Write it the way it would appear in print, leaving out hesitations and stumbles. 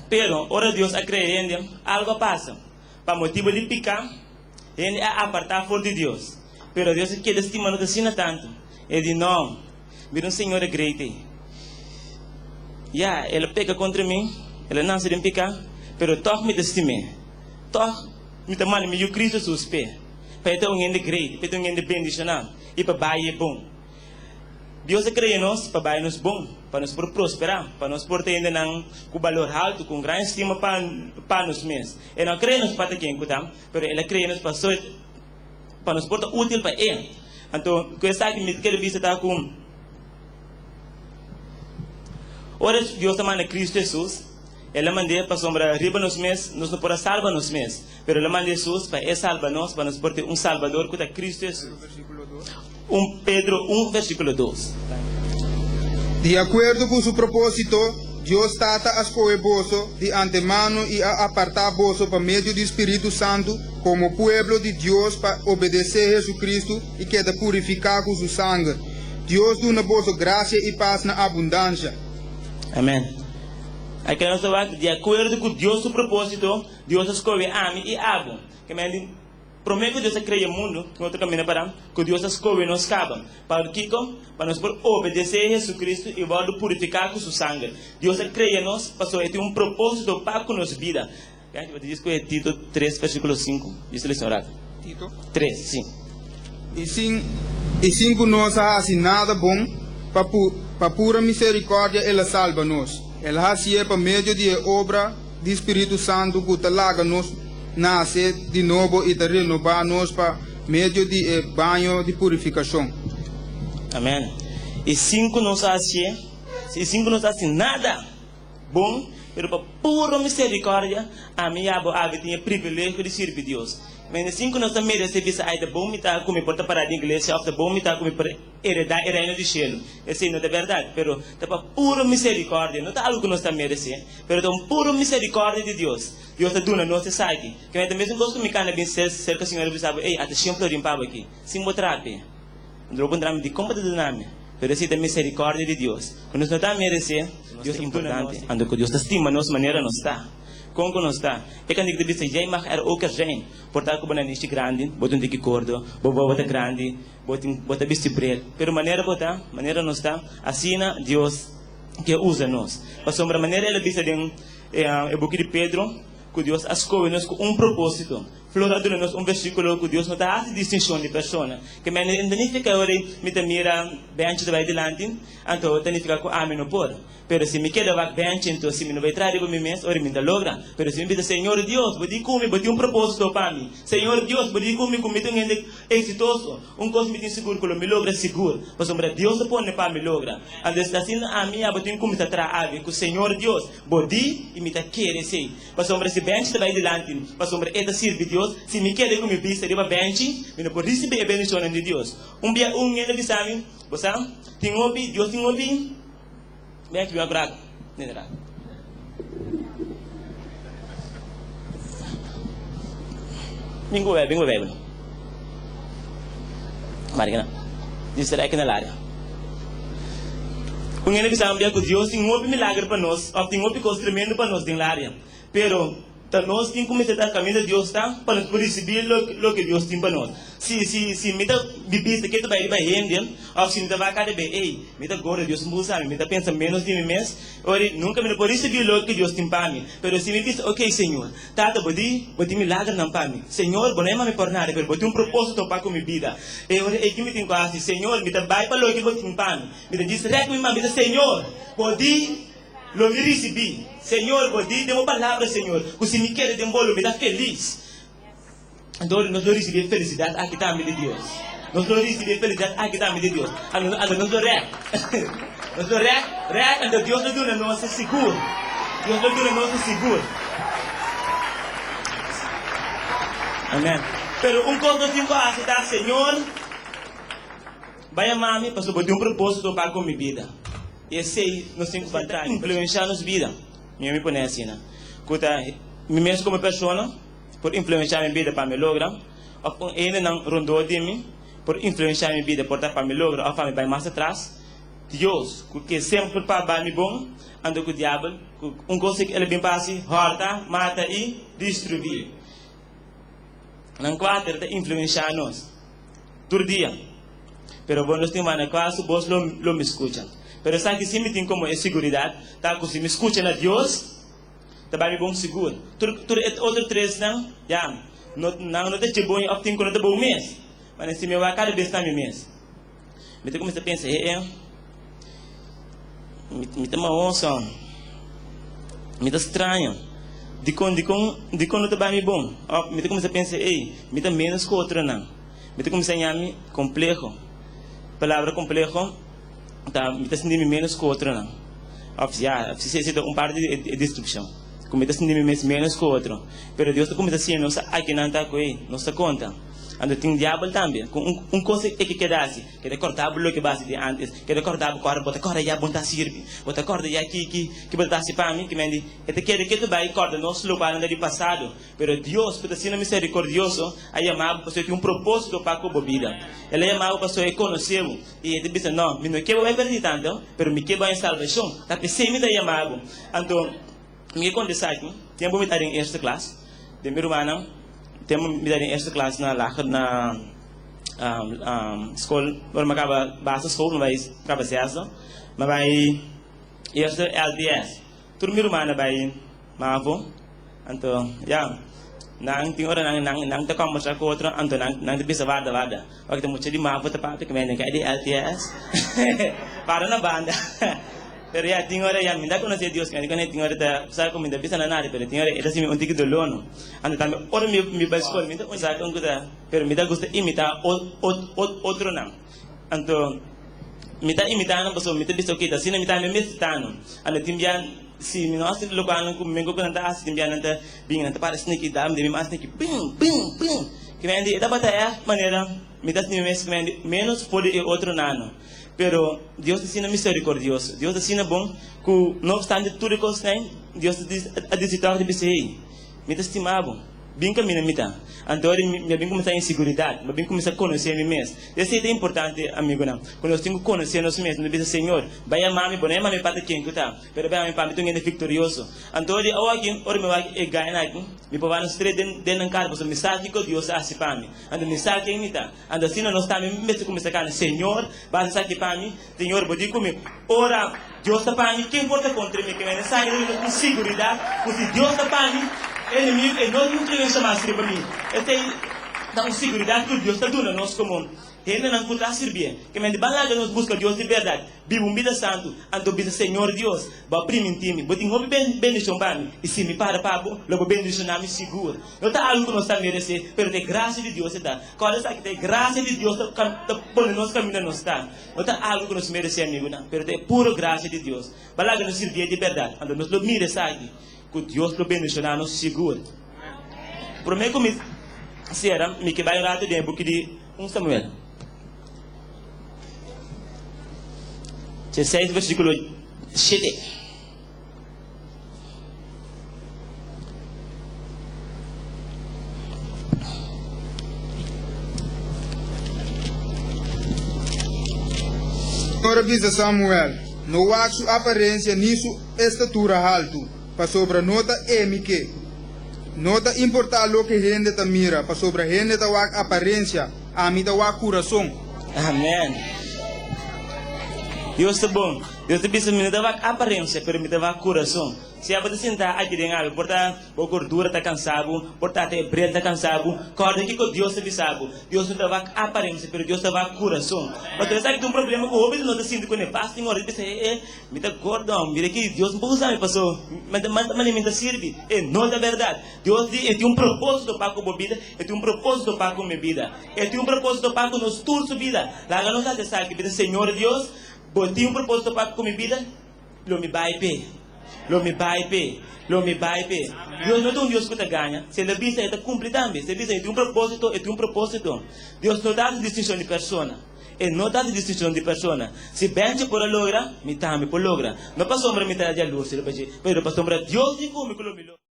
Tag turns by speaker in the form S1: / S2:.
S1: Pero, ora Dios a krea hende, algu a pasa. Pa motibu di piká, hende a apartá for di Dios. Pero Dios a keda stima nos asina tantu. E di, No, mira un señora great ei. Ya, el a peka kontra mi, el a nase den piká, pero tòg mi ta stim'é. Tòg mi ta manda mi Yu Cristo Hesus p'e, pa e ta un hende great, pa e ta un hende bendishoná i pa bai e bon. Dios a krea nos pa bai nos bon, pa nos por prosperá, pa nos por ta hendenan ku balor haltu, ku un gran estima pa pa nos mes. E no a krea nos pa ta ken ku ta, pero el a krea nos pa so pa nos por ta útil pa e. Anto, ku esaki mi ta kere bisa ta ku ora Dios a manda Cristo Hesus, el a mand'é pasobra riba nos mes nos no por a salba nos mes, pero el a manda Hesus pa e salba nos, pa nos por tin un Salbador ku ta Cristo Hesus. Un Pedro un versíkulo dos.
S2: Di akuerdo ku su propósito, Dios Tata a skohe boso di antemano i a apartá boso pa medio di spiritu santu komo pueblo di Dios pa obedesé Hesukristu i keda purifiká ku su sanger. Dios duna boso grasia i pas na abundansha.
S1: Amèn. Aki nos ta wak, di akuerdo ku Dios su propósito, Dios a skohe ami i abo. Ke men di. Promé ku Dios a krea mundu, tin otro kaminda para ku Dios a skohe nos kaba. Pa kiko? Pa nos por obedesé Hesukristu i wòrdu purifiká ku su sanger. Dios a krea nos pasobra e tin un propósito pa ku nos bida. Bianchi, bo ta djis kohe Tito tres versíkulo sinku? Djis ta lesa un ratu.
S2: Tito?
S1: Tres, sí.
S2: I sin, i sin ku nos a hasi nada bon, pa pu, pa pura miserikòrdia el a salba nos. El a hasié pa medio di e obra. di Spiritu Santu ku ta laga nos nase di nobo i ta renobá nos pa medio di e baño di purifikashon.
S1: Amen. I sin ku nos a hasié, i sin ku nos a hasi nada bon, pero pa puro miserikòrdia, ami i abo awe tin e privilegio di sirbi Dios. Amen. I sin ku nos ta meresé bisa, Ai, ta bon mi ta ku mi por ta pará den iglesia òf ta bon mi ta ku mi por heredá e Reino di shelu. Esei no ta bèrdat, pero ta pa puro miserikòrdia, no ta algu ku nos ta meresé. Pero ta un puru misericordia di Dios. Dios ta duna nos esaki. Ke ta mesun kos ku mi kana bin serka Señor i bisa bo, Ey, ata shen florin pa bo aki, sin bo trape. Anto bo puntra mi, Dikon bo ta duna mi? Pero esei ta misericordia di Dios, ku nos no ta meresé. Dios ta importante, anto ku Dios ta stima nos manera nos ta, kon ku nos ta. E kantika ta bisa, Jij mag er ook er zijn. Por ta ku bo nanishi grandi, bo ta un tiki gordo, bo bobo ta grandi, bo tin, bo ta bisti bril. Pero manera bo ta, manera nos ta, asina Dios. ke usa nos. Pasobra manera el a bisa den e buki di Pedro, ku Dios a skohe nos ku un propósito. Flor a duna nos un versíkulo ku Dios no ta hasi distinshon di persona. Ke men no ta nifiká ora mi ta mira Benchi ta bai dilanti, anto ta nifiká ku ami no por. Pero si mi keda wak Benchi, anto si mi no bai traha riba mi mes, ora mi ta logra. Pero si mi bisa, Señor Dios, bo di ku mi, bo tin un propósito pa mi. Señor Dios, bo di ku mi ku mi ta un hende eksitoso. Un kos mi tin sigur ku lo mi logra sigur, pasobra Dios a pone pa mi logra. Anto asina ami i abo tin kuminsá traha abi ku Señor Dios, bo di i mi ta kere esei. Pasobra si bènchi ta bai dilanti mi, pasobra e ta sirbi Dios, si mi keda ku mi bista riba bènchi, mi no por risibí e bendishonnan di Dios. Un bia un hende a bisa mi, Bo sa, tin hopi, Dios tin hopi. Ven aki, bin wak rato. Nene rato. Bin ku bin ku Bijbel. Mari kina. Dios ta rek na laria. Un hende bisa un bia ku Dios tin hopi milagro pa nos, of tin hopi kos tremendo pa nos den laria. Pero Ta nos tin ku mester ta kaminda Dios ta pa nos por risibí loke Dios tin pa nos. Si, si, si mi ta bibista ke ta bai riba hende, òf si mi ta wak kada be, ey, mi ta gordo, Dios no por usa mi, mi ta pensa ménos di mi mes, ora nunka mi no por risibí loke Dios tin pa mi. Pero si mi bisa, Ok, Señor, Tata, bo di, bo tin milagernan pa mi. Señor, bo no yama mi por nada, pero bo tin un propósito pa ku mi bida. E ora ei ki mi tin ku hasi? Señor, mi ta bai pa loke bo tin pa mi. Mi ta djis rèk mi man bisa, Señor, bo di. Lo mi risibí. Señor, bo di den bo palabra, Señor, ku si mi keda den bo lo mi ta felis. Anto nos lo risibí e felisidat aki tambe di Dios. Nos lo risibí e felisidat aki tambe di Dios. Anto, anto nos lo rèk. Nos lo rèk, rèk, anto Dios lo duna nos e sigur. Dios lo duna nos e sigur. Amèn. Pero un kos nos tin ku hasi ta, Señor, bai ama mi pasobra bo tin un propósito pa ku mi bida. I esei nos tin ku ta influenshá nos bida. Mi mi pone asina, ku ta mi mes komo persona por influenshá mi bida pa mi logra, òf un hendenan rondó di mi por influenshá mi bida por ta pa mi logra òf pa mi bai mas atras. Dios ku ke semper pa bai mi bon, anto ku diabel ku un kos el a bin pa hasi, hòrta, mata i destruí. Nan kuater ta influenshá nos tur dia. Pero bo nos tin wanda kua su bos lo lo mi skucha. Pero esaki si mi tin komo e siguridat ta ku si mi skucha na Dios ta bai mi bon sigur. Tur tur e otro tresnan ya no nan no ta dje bon òf tin ku no ta bon mes. Mane si mi wak kada bes na mi mes mi ta kuminsá pensa he e mi mi ta mahoso mi ta straño dikon dikon dikon no ta bai mi bon òf mi ta kuminsá pensa ey mi ta ménos ku otronan. Mi ta kuminsá ñami kompleho. Palabra kompleho ta mi ta sinti mi ménos ku otronan. Òf ya, si esei ta un parti di e destrukshon, ku mi ta sinti mi mes ménos ku otro. Pero Dios ta kuminsá siña nos akinan ta ku ei nos ta konta. Anto tin diabel tambe ku un kos e ke keda hasi, keda kòrda bo loke bo a hasi di ántes, keda kòrda bo ku ora bo ta kòrda ya bo no ta sirbi, bo ta kòrda ya ki ki bo ta hasi pa mi, ki mende e ta keda ketu bai kòrda nos lokualnan ta di pasado. Pero Dios, ku ta asina miserikordioso, a yama bo pasobra e tin un propósito pa ku bo bida. El a yama bo pasobra e konosé bo, i e ta bisa, No, mi no ke bo bai pèrdí tantu, pero mi ke bo haña salbashon. Ta p'esei mi ta yama bo. Anto, mi ke konta esaki, tempu mi ta den eerste klas, den mi rumannan, tempu mi ta den eerste klas na lager, na skol, ora mi a kaba basisschool, mi bai kaba zesde, mi a bai eerste LTS. Tur mi rumannan bai Mavo, anto ya, nan tin ora nan nan nan ta kombersá ku otro, anto nan nan ta bisa warda warda, ora ku ta mucha di Mavo ta papia ku mi nan kai di LTS, para na banda, pero ya tin ora ya mi ta konosé Dios ku mi tin ora ta sa ku mi ta bisa na nada, pero tin ora e ta hasi mi un tiki doló no, anto tambe ora mi mi bai skol mi ta un sa kon ku ta, pero mi ta gusta imitá o o otronan. Anto, mi ta imitá nan pasobra mi ta bisa, Oke, ta asina mi tambe mester ta nan. Anto tin bia, si mi no hasi lokual nan ku mi ku nan ta hasi, tin bia nan ta bin, nan ta para sniki, dam den mi mas sniki, pin, pin, pin. Kimendi e tabata e manera mi ta sinti mi mes kimendi ménos for di e otro nano. Pero Dios ta asina miserikordioso, Dios ta asina bon ku no opstante tur e kosnan, Dios a disi tòg di bisa, Hey, mi ta stima bo. Bin kaminda mi ta. Anto ora mi a bin kuminsá inseguridat, mi a bin kuminsá konosé mi mes. Esei ta importante, amigunan, ku nos tin ku konosé nos mes. Nos bisa, Señor, bai yama mi, bo no yama mi pa ta ken ku ta, pero bai yama mi pa mi ta un hende viktorioso. Anto di awo aki, ora mi wak e gainan aki, mi por wak nan straight den den nan kara, pasobra mi sa kiko Dios a hasi pa mi. Anto mi sa ken mi ta. Anto asina nos tambe mester kuminsá kana, Señor, bo hasi esaki pa mi. Señor, bo di ku mi, ora Dios ta pa mi, ken por ta kontra mi? Ke mende sa i nos tin siguridat ku si Dios ta pa mi, e enemigu e no tin influensia mas riba mi. Esei ta un siguridat ku Dios ta duna nos komo hendenan ku ta sirbié. Ke mende ban laga nos buska Dios di bèrdat, biba un bida santu, anto bisa, Señor Dios, bo a primintí mi, bo tin hopi bendishon pa mi, i si mi para pa bo, lo bo bendishoná mi sigur. No ta algu ku nos ta meresé, pero ta e grasia di Dios e ta. Kòrda esaki, ta e grasia di Dios ta pone nos kaminda nos ta. No ta algu ku nos meresé, amigunan, pero ta e puro grasia di Dios. Ba laga nos sirbié di bèrdat, anto nos lo mira esaki, ku Dios lo bendishoná nos sigur. Promé ku mi sera, mi ke bai un ratu den e buki di un Samuel, dieseis versíkulo shete.
S2: Señor a bisa Samuel, No wak su aparensia ni su estatura haltu, pasobra no ta e mi ke. No ta importá loke hende ta mira, pasobra hende ta wak aparensia, ami ta wak kurason.
S1: Amen. Dios ta bon. Dios ta bisa, Mi no ta wak aparensia, pero mi ta wak kurason. Si abo ta sinta aki den awe, por ta bo gordura ta kansa bo, por ta e brel ta kansa bo, kòrda kiko Dios ta bisa bo. Dios no ta wak aparensia, pero Dios ta wak kurason. Pasobra esaki ta un problema ku hopi no ta sinti kuné. Pas tin ora di bisa, E, e, mi ta gordo, mira ki Dios no por usa mi paso manera mi ta sirbi. E no ta bèrdat. Dios di e tin un propósito pa ku bo bida, e tin un propósito pa ku mi bida. E tin un propósito pa ku nos tur su bida. Laga nos hasi esaki, bisa, Señor Dios, Bo tin un propósito pa ku mi bida? Lo mi bai p'e. Lo mi bai p'e. Lo mi bai p'e. Dios no ta un Dios ku ta gaña. Si el a bisa, e ta kumpli tambe. Si el bisa e tin un propósito, e tin un propósito. Dios no ta hasi distinshon di persona. E no ta hasi distinshon di persona. Si Benji por a logra, mi tambe por logra. No pasobra mi ta djalurs riba dje, pero pasobra Dios di ku mi ku lo mi logra.